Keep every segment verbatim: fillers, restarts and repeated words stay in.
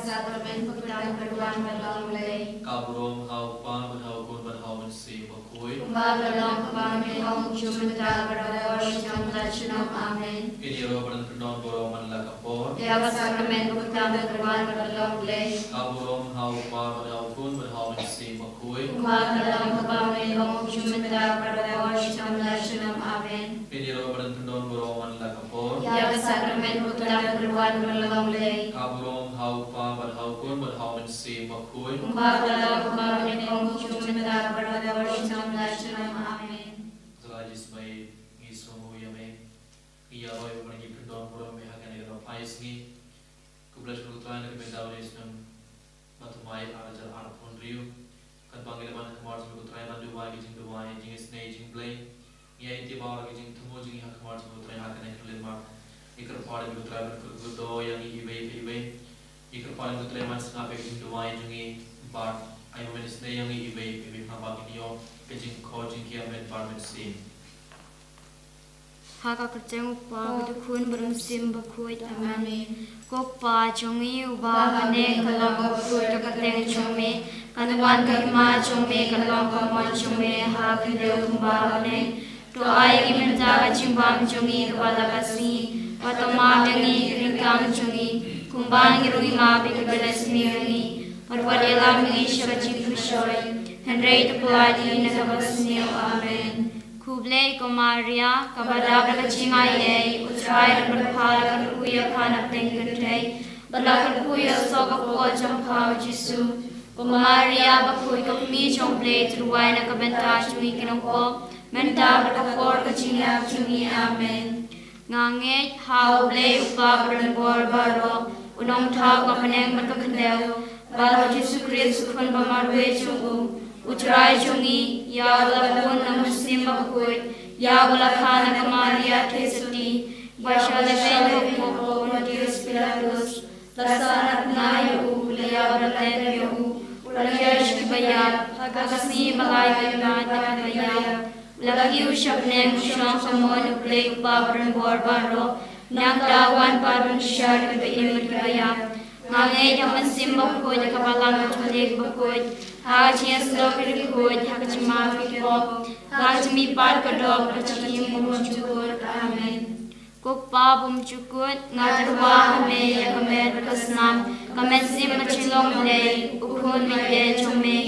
Sakramen ba kut tang ka wan ka long lei. Ka burom ha u Kpa bad ha u Khun bad ha u Mynsiem Bakhuid. Kumba ka long, kumba ka wan, kumjuh mynta bad ha ka por jong ka junom. Amen. Phin ïaroh bad phin don burom man la ka por. Ïa ka sakramen ba kut tang ka wan ka long lei. Ka burom ha u Kpa bad ha u Khun bad ha u Mynsiem Bakhuid. Kumba ka long, kumba ka wan, kumjuh mynta bad ha ka por jong ka junom. Amen. Phin ïaroh bad phin don burom man la ka por. Ïa ka sakramen ba kut tang ka wan ka long lei. Ka burom ha u Kpa bad ha u Khun bad ha u Mynsiem Bakhuid. Kumba ka long, kumba ka wan, kumjuh mynta bad ha ka por jong ka junom. Amen. Trai Jisu ba ïeit, ngi sngewnguh ïa me. Ngi ïaroh ïa me ba ngi phin don burom ïa me ha kane ka dei ka sngi. Khublei shibun ko Trai na ka bynta u snem ba thymmai ar hajar arphew hynriew. Katba ngi la wan ha khmat jong me ko Trai ban duwai ki jingduwai, jingisynei, jingblei. Ngi aiti baroh ki jingthmu jong ngi ha khmat jong me ko Trai ha kane ka khyllipmat. Ngi kyrpad ïa me ko Trai ban kyrkhu ïa ngi iwei pa iwei. Ngi kyrpad ïa me ko Trai ban sngap ïa ki jingduwai jong ngi bad ai ba men isynei ïa ngi iwei pa iwei haba ngin ïoh ka jingkhuid jingkyrmen bad mynsiem. Ha ka kyrteng u Kpa bad u Khun bad u Mynsiem Bakhuid. Amen. Ko Kpa jong ngi uba ha bneng, ka long ka kyrteng jong me, kan wan ka hima jong me, kan long ka mon jong me ha khyndew kumba ha bneng. To ai ïa ngi mynta ka jingbam jong ngi kaba la ka sngi, bad to map ïa ngi ki ryngkang jong ngi, kumba ngi ruh ngi map ïa kiba la sniew ïa ngi, bad wat ïalam ïa ngi sha ka jingpynshoi, hynrei to pynlait ïa ngi na kaba sniew. Amen. Khublei ko Maria, kaba dap da ka jingaiei, u Trai u don bad pha, la kyrkhu ïa pha na pdeng ki kynthei, bad la kyrkhu ïa u soh ka kpoh jong pha u Jisu. Ko Maria bakhuid, ka kmie jong u Blei, to duwai na ka bynta jong ngi ki nongpop, mynta bad ha ka por ka jingïap jong ngi. Amen. Nga ngeit ha u Blei u Kpa badonbor baroh, u nongthaw ka bneng bad ka khyndew, bad ha u Jisu Khrist u Khun ba marwei jong u, u Trai jong ngi, ïa uba la bun na u Mynsiem Bakhuid, ïa uba la kha na ka Maria Theisotti, ba sha la shong ha u kpoh u Pontius Pilatus, la sahnarphna ïa u, la ïap, la lyer ïa u, u la ïaid sha kiba ïap, ha ka sngi ba lai, u la ïaid na kiba ïap, u la kiew sha bneng, u shong sha ka mon u Blei u Kpa badonbor baroh, nangta un wan pat ban bishar ïa kiba im bad kiba ïap. Nga ngeit ha u Mynsiem Bakhuid, ha ka Balang Katholik bakhuid, ha ka jingïasyllok ki riewkhuid, ha ka jingmap ki pop, ha ka jingmihpat ka doh, ha ka jingim bymjukut. Amen. Ko Kpa bymjukut, nga tyrwa ha me ïa ka met bad ka snam, ka mynsiem bad jinglong Blei, u Khun ba ïeit jong me,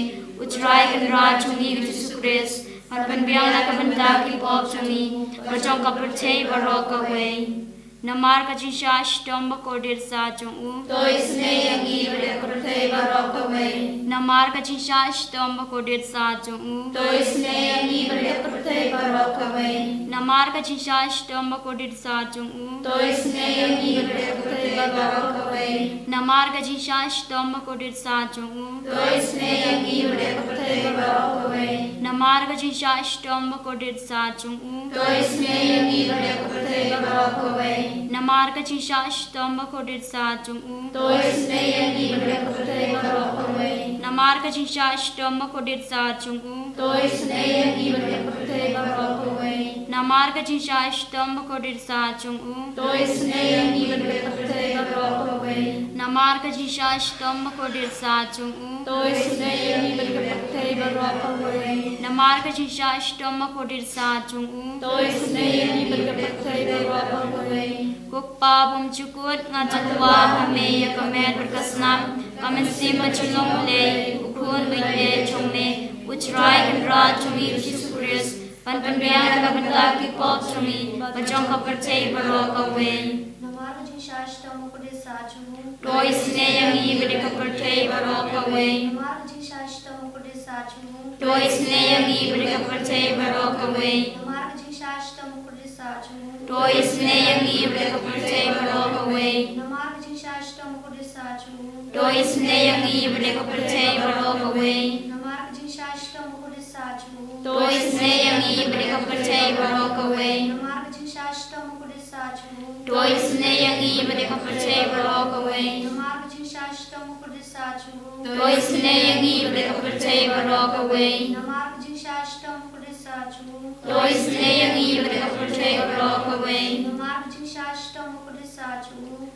u Trai Kynrad jong ngi u Jisu Khrist, ban pynbiang na ka bynta ki pop jong ngi bad jong ka pyrthei baroh kawei. Namar ka jingshah shitom bakordit sah jong u. To isynei ïa ngi bad ïa ka pyrthei baroh kawei. Namar ka jingshah shitom bakordit sah jong u. To isynei ïa ngi bad ïa ka pyrthei baroh kawei. Namar ka jingshah shitom bakordit sah jong u. To isynei ïa ngi bad ïa ka pyrthei baroh kawei. Namar ka jingshah shitom bakordit sah jong u. To isynei ïa ngi bad ïa ka pyrthei baroh kawei. Namar ka jingshah shitom bakordit sah jong u. To isynei ïa ngi bad ïa ka pyrthei baroh kawei. Namar ka jingshah shitom bakordit sah jong u. To isynei ïa ngi bad ïa ka pyrthei baroh kawei. Namar ka jingshah shitom bakordit sah jong u. To isynei ïa ngi bad ïa ka pyrthei baroh kawei. Namar ka jingshah shitom bakordit sah jong u. To isynei ïa ngi bad ïa ka pyrthei baroh kawei. Namar ka jingshah shitom bakordit sah jong u. To isynei ïa ngi bad ïa ka pyrthei baroh kawei. Namar ka jingshah shitom bakordit sah jong u. To isynei ïa ngi bad ïa ka pyrthei baroh kawei. Ko Kpa bymjukut, nga tyrwa ha me ïa ka met bad ka snam, ka mynsiem bad jinglong Blei, u Khun ba ïeit jong me, u Trai Kynrad jong ngi u Jisu Khrist, ban pynbiang na ka bynta ki pop jong ngi bad jong ka pyrthei baroh kawei. Namar ka jingshah shitom bakordit sah jong u. To isynei ïa ngi bad ïa ka pyrthei baroh kawei. Namar ka jingshah shitom bakordit sah jong u. To isynei ïa ngi bad ïa ka pyrthei baroh kawei. Namar ka jingshah shitom bakordit sah jong u. To isynei ïa ngi bad ïa ka pyrthei baroh kawei. Namar ka jingshah shitom bakordit sah jong u. To isynei ïa ngi bad ïa ka pyrthei baroh kawei. Namar ka jingshah shitom bakordit sah jong u. To isynei ïa ngi bad ïa ka pyrthei baroh kawei. Namar ka jingshah shitom bakordit sah jong u. To isynei ïa ngi bad ïa ka pyrthei baroh kawei. Namar ka jingshah shitom bakordit sah jong u. To isynei ïa ngi bad ïa ka pyrthei baroh kawei. Namar ka jingshah shitom bakordit sah jong u. To isynei ïa ngi bad ïa ka pyrthei baroh kawei. Namar ka jingshah shitom bakordit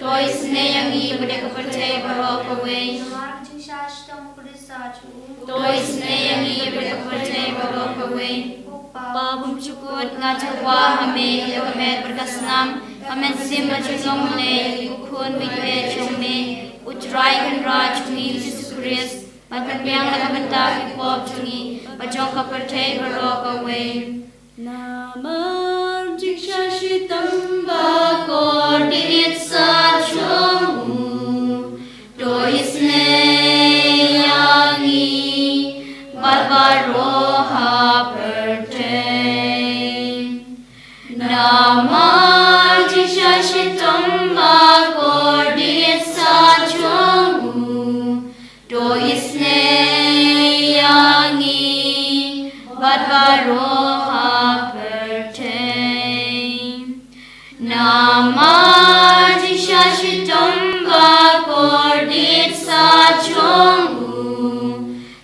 To isynei ïa ngi bad ïa ka pyrthei baroh kawei. Namar ka jingshah shitom u Khrist ha jong u. To isynei ïa ngi bad ïa ka pyrthei baroh kawei. Ko Pa bymjukut, nga tyrwa ha me ïa ka met bad ka snam, ka mynsiem bad jinglong lei, u Khun baieit jong me, U Trai Kynrad jong ngi Jisu Khrist, ban pynbiang na ka bynta ki pop jong ngi bad jong ka pyrthei baroh kawei. Namar jingshah shitom ba kordit sa jong u, to isynei ïa ngi bad baroh ha pyrthei. Namar jingshah shitom ba kordit sa jong u, to isynei ïa ngi bad baroh ha pyrthei. Namar jingshah shitom ba kordit sa jong u,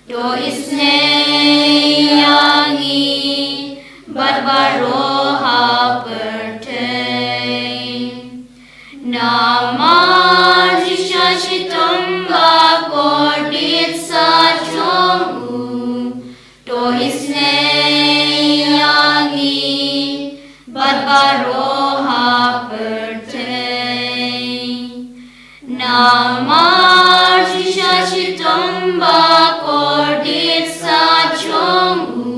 to isynei ïa ngi bad baroh ha pyrthei. Namar jingshah shitom ba kordit sa jong u, to isynei ïa ngi bad baroh ha pyrthei. Namar jingshah shitom ba kordit sa jong u,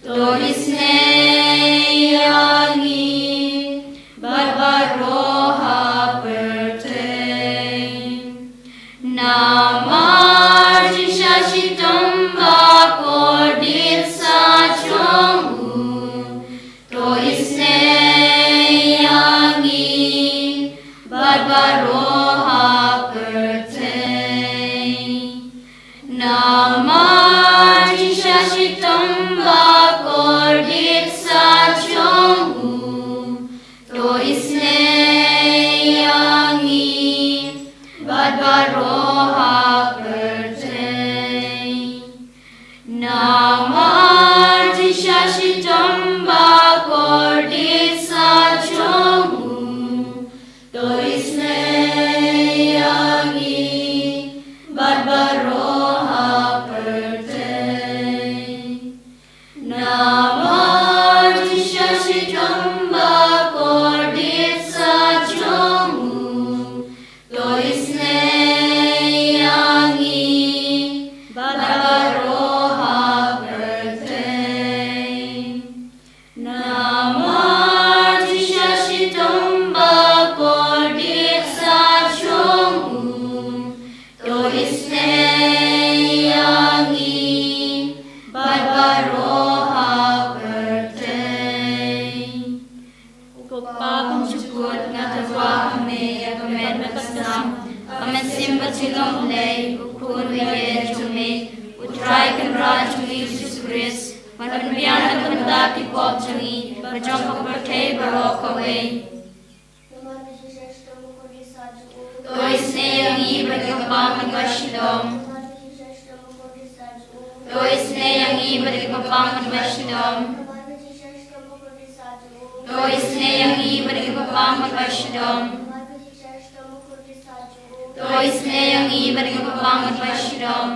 to isynei ïa ngi bad baroh ha pyrthei. Namar jingshah shitom ba kordit sa jong u, to isynei ïa ngi bad baroh ha pyrthei. Namar jingshah shitom ba kordit sa jong u, to isynei ïa ngi bad baroh ha pyrthei. Namar jingshah shitom ba kordit sa jong u, to isynei ïa ngi bad baroh ha pyrthei. Namar jingshah shitom ba kordit sa jong u, to isynei ïa ngi bad baroh ha pyrthei. Namar jingshah shitom ba kordit sa jong u, to isynei ïa ngi bad baroh ha pyrthei. Ko Pa bymjukut, nga tyrwa ha me ïa ka met bad ka snam, ka mynsiem bad jinglong lei, u Khun baieit jong me, U Trai Kynrad jong ngi Jisu Khrist, ban pynbiang na ka bynta ki pop jong ngi bad jong ka pyrthei baroh kawei. To isynei ïa ngi bad ïa ka pang bad ka shitom. To isynei ïa ngi bad ïa ka pang bad ka shitom. To isynei ïa ngi bad ïa ka pang bad ka shitom. To isynei ïa ngi bad ïa ka pang bad ka shitom.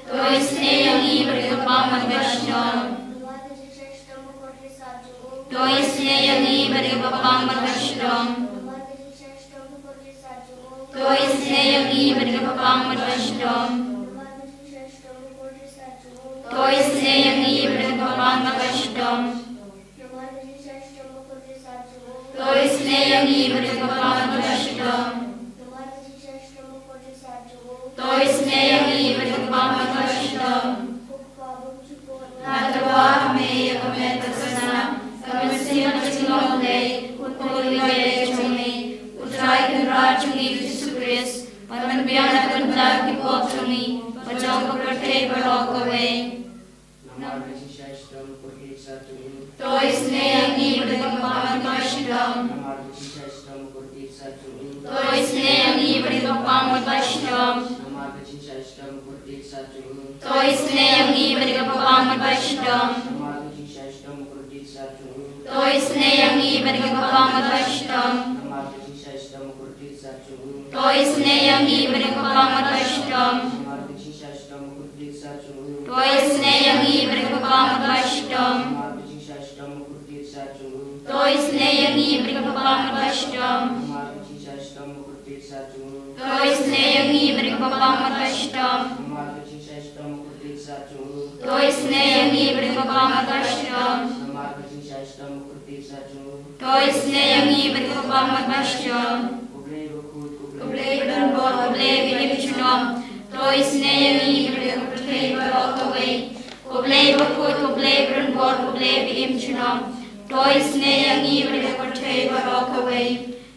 To isynei ïa ngi bad ïa ka pang bad ka shitom. To isynei ïa ngi bad ïa ka pang bad ka shitom. To isynei ïa ngi bad ïa ka pang bad ka shitom. To isynei ïa ngi bad ïa ka pang bad ka shitom. To isynei ïa ngi bad ïa ka pang bad ka shitom. To isynei ïa ngi bad ïa ka pang bad ka shitom. Nga tyrwa ha me ïa ka met bad ka snam, ka mynsiem bad ka jinglong lei, u Khun baieit jong me, U Trai Kynrad jong ngi Jisu Khrist, ban pynbiang na ka bynta ki pop jong ngi bad jong ka pyrthei baroh kawei. Namar ka jingshah shitom kordit sa jong u. To isynei ïa ngi bad ïa ka pang bad ka shitom. Namar ka jingshah shitom kordit sa jong u. To isynei ïa ngi bad ïa ka pang bad ka shitom. Namar ka jingshah shitom kordit sa jong u. To isynei ïa ngi bad ïa ka pang bad ka shitom. Namar ka jingshah shitom kordit sa jong u. To To isynei ïa ngi bad ïa ka bapang bad bashitom. Namar ka jingshah shitom u kyrtied sha jong u. To isynei ïa ngi bad ïa ka bapang bad bashitom. Namar ka jingshah shitom u kyrtied sha jong u. To isynei ïa ngi bad ïa ka bapang bad bashitom. Namar ka jingshah shitom u kyrtied sha jong u. To isynei ïa ngi bad ïa ka bapang bad bashitom. Namar ka jingshah shitom u kyrtied sha jong u. To isynei ïa ngi bad ïa ka bapang bad bashitom. Namar ka jingshah shitom u kyrtied sha jong u. To isynei ïa ngi bad ïa ka bapang bad bashitom. Namar ka jingshah shitom u kyrtied sha jong u. To isynei ïa ngi bad ïa ka bapang bad bashitom. Ko Blei bakhuid, ko Blei badonbor, ko Blei ba im junom. To isynei ïa ngi bad ïa ka pyrthei baroh kawei. Ko Blei bakhuid, ko Blei badonbor, ko Blei ba im junom. To isynei ïa ngi bad ïa ka pyrthei baroh kawei.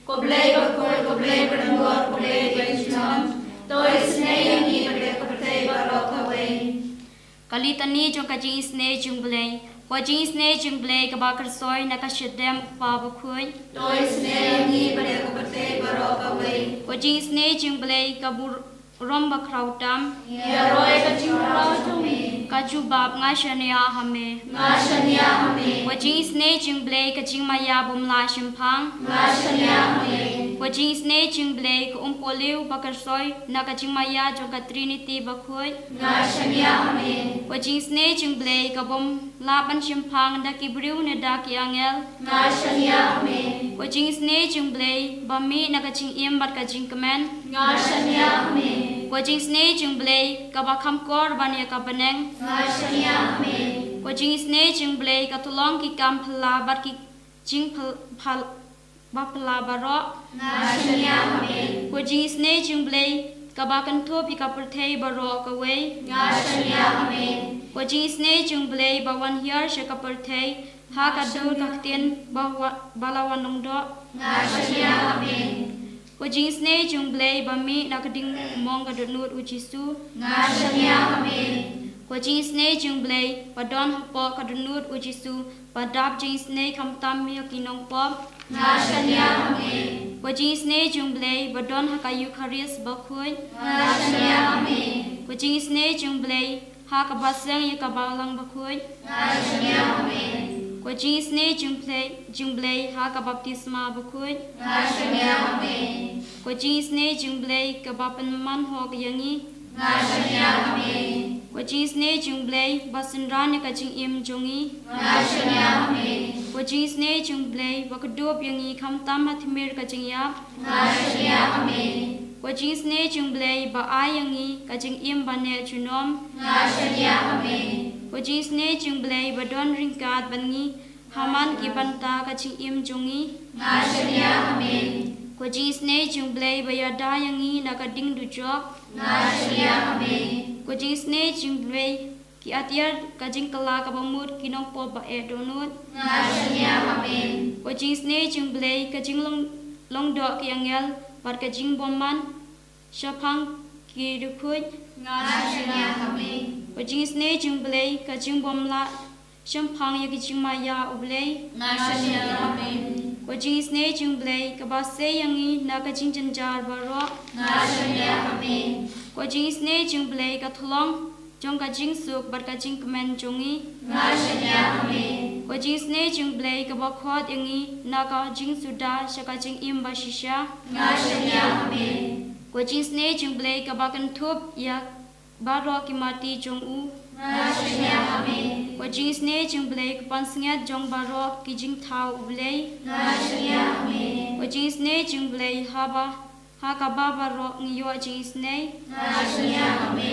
Ko Blei bakhuid, ko Blei badonbor, ko Blei ba im junom. To isynei ïa ngi bad ïa ka pyrthei baroh kawei. Ka litani jong ka jingisynei jong u Blei. Ko jingisynei jong u Blei kaba kyrsoi na ka shadem u Kpa bakhuid. To isynei ïa ngi bad ïa ka pyrthei baroh kawei. Ko jingisynei jong u Blei ka burom bakhraw tam. Ïaroh ïa ka jingpynpaw jong me. Ka jubab, nga shaniah ha me. Nga shaniah ha me. Ko jingisynei jong u Blei ka jingmaïa bym lah shemphang. Nga shaniah ha me. Ko jingisynei jong u Blei ka umpohliew ba kyrsoi na ka jingmaïa jong ka Trinity bakhuid. Nga shaniah ha me. Ko jingisynei jong u Blei ka bym lah ban shemphang da ki briew ne da ki angel. Nga shaniah ha me. Ko jingisynei jong u Blei ba mih na ka jingim bad ka jingkmen. Nga shaniah ha me. Ko jingisynei jong u Blei kaba kham kor ban ïa ka bneng. Nga shaniah ha me. Ko jingisynei jong u Blei ka tyllong ki kam phylla bad ki jingphyl-, phal-, ba phylla baroh. Nga shaniah ha me. Ko jingisynei jong u Blei kaba kynthup ïa ka pyrthei baroh kawei. Nga shaniah ha me. Ko jingisynei jong u Blei ba wan hiar sha ka pyrthei ha ka dur ka ktien ba wa-, ba la wan long doh. Nga shaniah ha me. Ko jingisynei jong u Blei ba mih na ka ding mong ka dohnud u Jisu. Nga shaniah ha me. Ko jingisynei jong u Blei ba don hapoh ka dohnud u Jisu, ba dap jingisynei khamtam ïa ki nongpop. Nga shaniah ha me. Ko jingisynei jong u Blei ba don ha ka Eukharist bakhuid. Nga shaniah ha me. Ko jingisynei jong u Blei ha kaba seng ïa ka balang bakhuid. Nga shaniah ha me. Ko jingisynei jong u Blei, jong u Blei ha ka baptisma bakhuid. Nga shaniah ha me. Ko jingisynei jong u Blei kaba pynman hok ïa ngi. Nga shaniah ha me. Ko jingisynei jong u Blei ba synran ïa ka jingim jong ngi. Nga shaniah ha me. Ko jingisynei jong u Blei ba kdup ïa ngi khamtam ha tmier ka jingïap. Nga shaniah ha me. Ko jingisynei jong u Blei ba ai ïa ngi ka jingim ba neh junom. Nga shaniah ha me. Ko jingisynei jong u Blei ba don ryngkat bad ngi ha man ki bynta ka jingim jong ngi. Nga shaniah ha me. Ko jingisynei jong u Blei ba ïada ïa ngi na ka ding dujok. Nga shaniah ha me. Ko jingisynei jong u Blei ki atiar ka jingkylla kaba mut ki nongpop ba eh dohnud. Nga shaniah ha me. Ko jingisynei jong u Blei ka jinglong, long doh ki angel bad ka jingbymman shaphang ki riewkhuid. Nga shaniah ha me. Ko jingisynei jong u Blei ka jingbymlah shemphang ïa ki jingmaïa u Blei. Nga shaniah ha me. Ko jingisynei jong u Blei kaba sei ïa ngi na ka jingjynjar baroh. Nga shaniah ha me. Ko jingisynei jong u Blei ka thlong jong ka jingsuk bad ka jingkmen jong ngi. Nga shaniah ha me. Ko jingisynei jong u Blei kaba khot ïa ngi na ka jingsuda sha ka jingim ba shisha. Nga shaniah ha me. Ko jingisynei jong u Blei kaba kynthup ïa baroh ki mati jong u. Nga shaniah ha me. Ko jingisynei jong u Blei ka pansngiat jong baroh ki jingthaw u Blei. Nga shaniah ha me. Ko jingisynei jong u Blei haba ha kaba baroh ngi ïoh jingisynei. Nga shaniah ha me.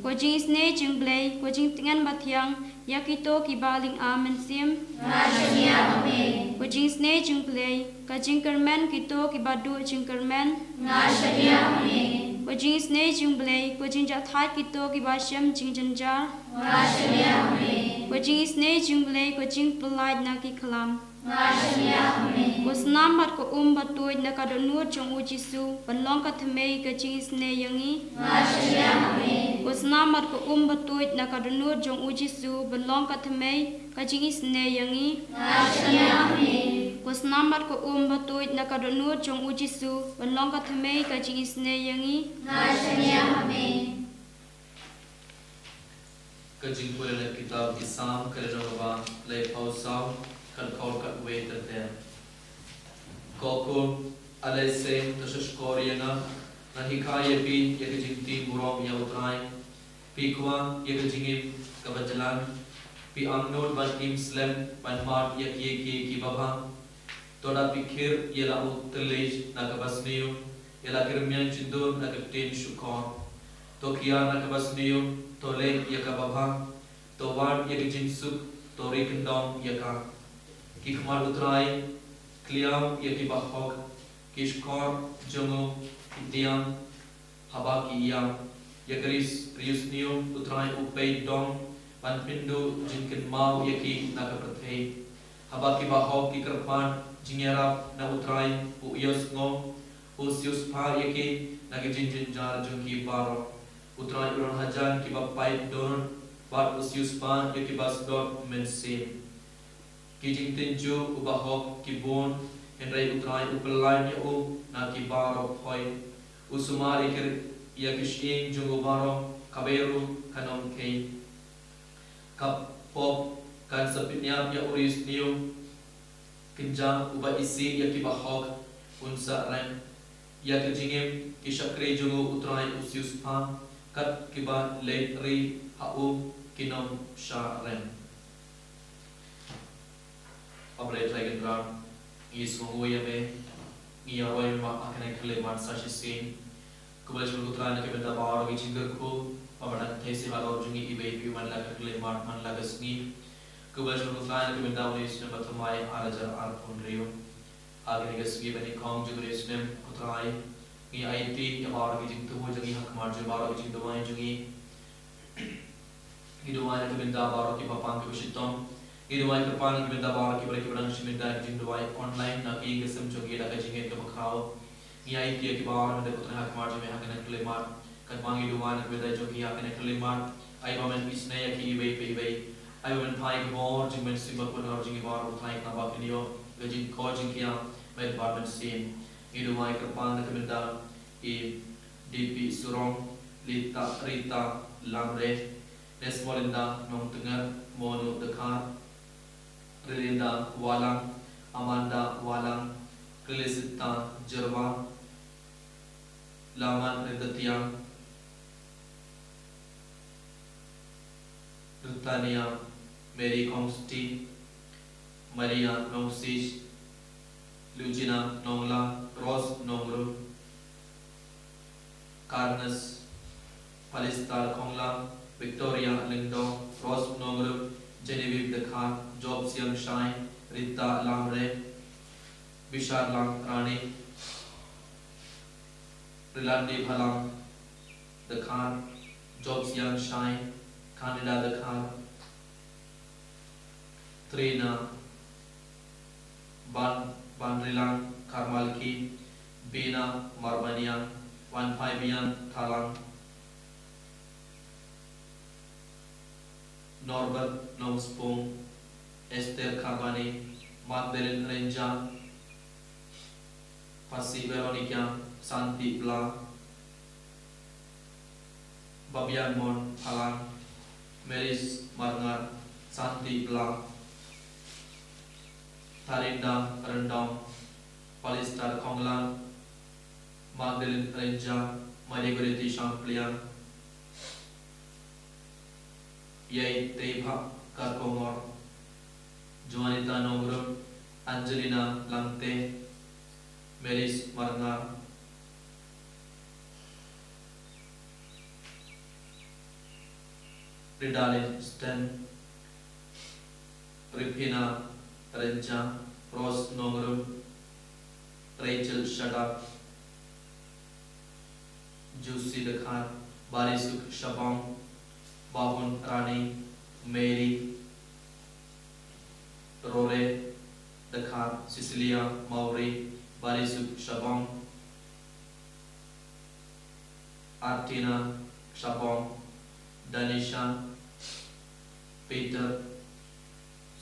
Ko jingisynei jong u Blei, ko jingtngen bathiang ïa kito kiba lynga mynsiem. Nga shaniah ha me. Ko jingisynei jong u Blei, ka jingkyrmen kito kiba duh jingkyrmen. Nga shaniah ha me. Ko jingisynei jong u Blei, ko jingjahthait kito kiba shem jingjynjar. Nga shaniah ha me. Ko jingisynei jong u Blei, ko jingpyllait na ki khlam. Nga shaniah ha me. Ko snam bad ko um ba tuid na ka dohnud jong u Jisu ban long ka thymmei ka jingisynei ïa ngi. Nga shaniah ha me. Ko snam bad ko um ba tuid na ka dohnud jong u Jisu ban long ka thymmei ka jingisynei ïa ngi. Nga shaniah ha me. Ko snam bad ko um ba tuid na ka dohnud jong u Jisu ban long ka thymmei ka jingisynei ïa ngi. Nga shaniah ha me. Ka jingpule na kitab ki Salm ka lynnong ba laiphew saw, Khatkhor khatwei ter ter. Ko khun, ale seng, to sha shkor ïa nga, ngan hikai ïa phi ïa ka jingtieng burom ïa U Trai. Phi kwah ïa ka jingim kaba jlan, phi angnud ban im slem, ban mad ïa kiei kiei kiba bha. To da pyrkhat ïa la u thylliej na kaba sniew, ïa la ki rmiang jyndur na ka ktien shukor. To kiar na kaba sniew, to leh ïa kaba bha, to wad ïa ka jingsuk, to ri kyndong ïa ka. Ki khmat U Trai, khlieh ïa kiba hok, ki shkor jong u ki tiang haba ki ïam. Ïa ka ri, riewsniew U Trai u peit dong ban pynduh jingkynmaw ïa ki na ka pyrthei. Haba kiba hok ki kyrpad jingïarap na U Trai, u ïohsngew, u siewspah ïa ki na ki jingjynjar jong ki baroh. U Trai u don hajan kiba pait dohnud bad u siewspah ïa kiba sdot mynsiem. Ki jingtynjuh u bahok ki bun, hynrei U Trai u pyllait ïa u na ki baroh poi. U sumar ïa ki, ïa ki shyieng jong u baroh, kaba ruh kan ym kheiñ. Ka pop kan sa pynïap ïa u riewsniew. Kynja uba isih ïa kiba hok, un sa rem. Ïa ka jingim ki shakri jong u U Trai u siewspah, kat kiba leit ri ha u kin ym shah rem. Bad U Trai Kynrad, ngi sngewnguh ïa me, ngi ïaroh ïa me ha kane ka khyllipmat sa shisien. Khublei shibun ko Trai na ka bynta baroh ki jingkyrkhu, ba me dang theh sha halor jong ngi iwei pa iwei man la ka khyllipmat man la ka sngi. Khublei shibun ko Trai na ka bynta une u snem ba thymmai ar hajar arphew hynriew. Ha kane ka sngi ba nyngkong jong une u snem ko Trai, ngi aiti ïa baroh ki jingthmu jong ngi ha khmat jong baroh ki jingduwai jong ngi. Ngi duwai na ka bynta baroh kiba pang kiba shitom. Ngi duwai kyrpad na ka bynta baroh kiba, kiba dang shim bynta ki jingduwai online na ka ïing ka sem jong ngi da ka jingngeit kaba khraw. Ngi aiti ïa ki baroh na ka bynta ko Trai ha khmat jong me ha kane ka khyllipmat. Katba ngi duwai na ka bynta jong ki ha kane ka khyllipmat, ai ba men isynei ïa ki iwei pa iwei. Ai ba men phai ka bor jong me Mynsiem Bakhuid halor jong ki baroh ko Trai, khnang ba kin ïoh ka jingkoit jingkhiah met bad mynsiem. Ngi duwai kyrpad na ka bynta i D P Surong, Rita, Rita Lamre, Nesmolinda Nongtynget, Monu Dkhar, Rilinda Walang, Amanda Walang, Felicita Jyrwa, Laman Rintatiang, Ritania Mary Kongsti, Maria Nongsij, Lugina Nongla, Rose Nongrum, Carnes Palistar Khongla, Victoria Lyngdoh, Rose Nongrum, Genevieve Dkhar, Job Siang Shai, Rita Lamre, Bishar Lang Rani, Rilandi Bhalang Dkhar, Job Siang Shai, Candida Dkhar, Trina Ban, Banrilang Karmalki, Bina Marbaniang, Wanphaibiang Thalang, Norbert Nongspung, Esther Karbani, Magdalene Renja, Pasi Veronica, Santi Bla, Babian Mon Phalang, Meris Marngar, Santi Bla, Tarinda Rendong, Palistar Khonglang, Magdalene Renja, Maria Goretti Shampliang, Yai Teiphah Karkongor, Juanita Nongrum, Angelina Langte, Meris Marngar, Ridalin Sten, Ripina Renja, Rose Nongrum, Rachel Shadap, Juicy Dkhar, Barisuk Shabong, Babun Rani, Mary, Rore Dkhar, Cecilia Mauri, Barisuk Shabong, Artina Shabong, Danisha, Peter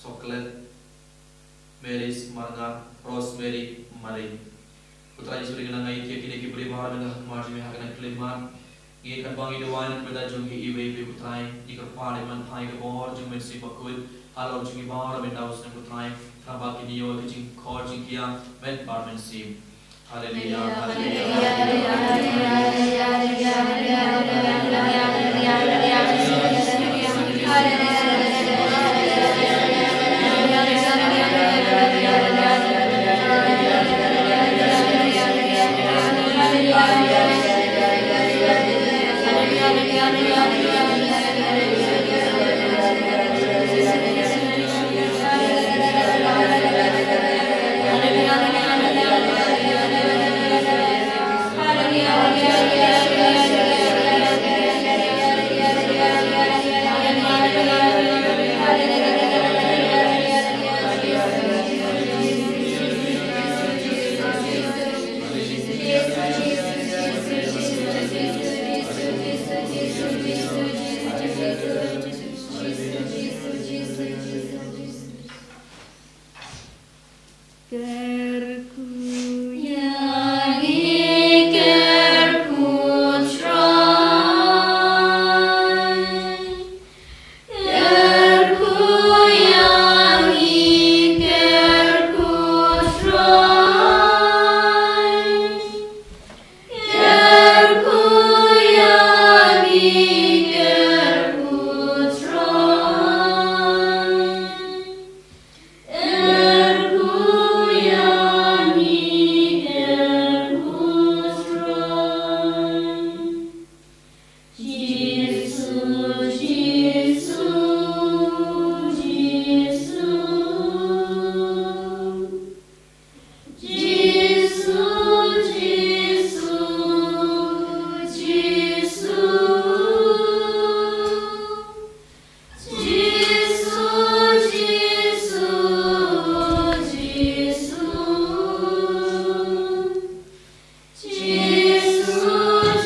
Soklet, Meris Marngar, Rosemary Marie. Ko Trai Jisu, ngi la ngai ïa kine ki briew baroh mynta ha khmat jong me ha kane ka khyllipmat. Ngi katba ngi duwai na ka bynta jong ki iwei pa iwei ko Trai, ngi kyrpad ïa men phai ka bor jong me Mynsiem Bakhuid halor jong ki baroh mynta u snem ko Trai. Tangba kin ïoh ïa ka jingkhor jinghiar mynbar mynsiem. Haleluya, haleluya, haleluya, haleluya, haleluya, haleluya, haleluya, haleluya. Kyrkhu ïa ngi, kyrkhu Trai. Kyrkhu ïa ngi, kyrkhu Trai. Kyrkhu ïa ngi, kyrkhu Trai. Kyrkhu ïa ngi, kyrkhu Trai. Jisu, Jisu, Jisu. Jisu, Jisu, Jisu. Jisu, Jisu, Jisu. Jisu,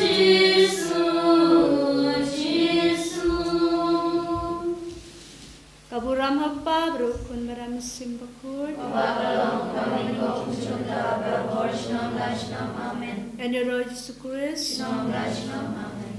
Jisu, Jisu. Ka burom ha u Kpa, bad u Khun bad u Mynsiem Bakhuid. Kaba ka long, kaba nyngkong, kumjuh, kaba ha ka por, junom la junom. Amen. Yn ïaroh Jisu Khrist. Junom la junom. Amen.